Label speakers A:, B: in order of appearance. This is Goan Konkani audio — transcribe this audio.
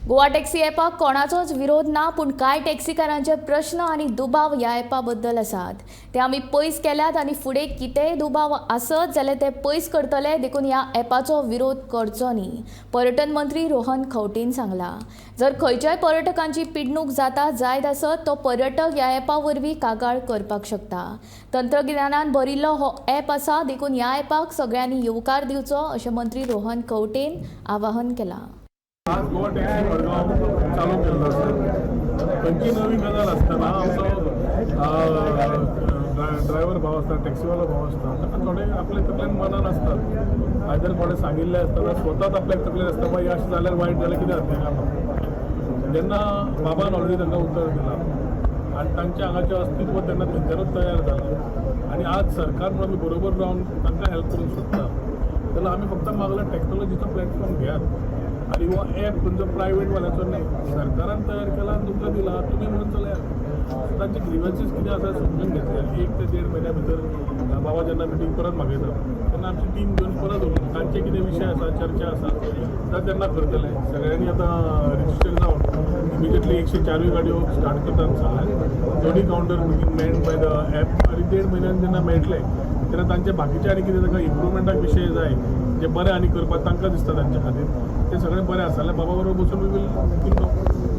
A: गोवा टॅक्सी ॲपाक कोणाचोच विरोध ना, पूण कांय टॅक्सीकारांचे प्रश्न आनी दुबाव ह्या ॲपा बद्दल आसात. ते आमी पयस केल्यात आनी फुडें कितेंय दुबाव आसत जाल्यार ते पयस करतले. देखून ह्या ॲपाचो विरोध करचो न्ही, पर्यटन मंत्री रोहन खंवटेन सांगला. जर खंयच्याय पर्यटकांची पिडणूक जाता जायत आसत, तो पर्यटक ह्या ॲपा वरवीं कागाळ करपाक शकता. तंत्रगिन्यानान भरिल्लो हो ॲप आसा, देखून ह्या ॲपाक सगळ्यांनी येवकार दिवचो, अशें मंत्री रोहन खंवटेन आवाहन केलां.
B: आज गोवा टॅक्सी मडगांव चालू केल्लो आसा. खंयची नवी गजाल आसतना आमचो ड्रायव्हर भाव आसता, टॅक्सीवालो भाव आसता, ताका थोडे आपले तकलेन मनान आसतात. आयदर कोणें सांगिल्लें आसतना स्वताच आपल्याक तकलेन आसता, बाबा हे अशें जाल्यार वायट जाल्यार कितें जातलें काय म्हणून. जेन्ना बाबान ऑलरेडी तांकां उतर दिलां आनी तांचें हांगाचें अस्तित्व तेन्ना थंयच्यानूच तयार जालां आनी आज सरकार म्हणून आमी बरोबर रावन तांकां हेल्प करूंक सोदता, जाल्यार आमी फक्त मागला, टॅक्नोलॉजीचो प्लॅटफॉर्म घेयात आनी हो ॲप तुमचो प्रायवेट वाल्याचो न्हय, सरकारान तयार केला आनी तुमकां दिला, तुमी म्हणून चलयात. तांचे ग्रिवन्सीस कितें आसा समजून घेतले. 1 ते 1.5 म्हयन्या भितर बाबा जेन्ना मिटींग परत मागयता तेन्ना आमची टीम घेवन परत वचून तांचे कितें विशय आसा, चर्चा आसा, तर तेन्ना करतले. सगळ्यांनी आतां रजिस्टर जावन इमिजिएटली 104ूय गाडयो स्टार्ट करता आमी सांगलें. दोनूय counter manned by the app आनी देड म्हयन्यान जेन्ना मेळटले तेन्ना तांचे बाकीचे आनी कितें तांकां इम्प्रुवमेंटाक विशय जाय, जे बरें आनी करपाक तांकां दिसता तांच्या खातीर, ते सगळें बरें आसा जाल्यार बाबा बरोबर बसून we will.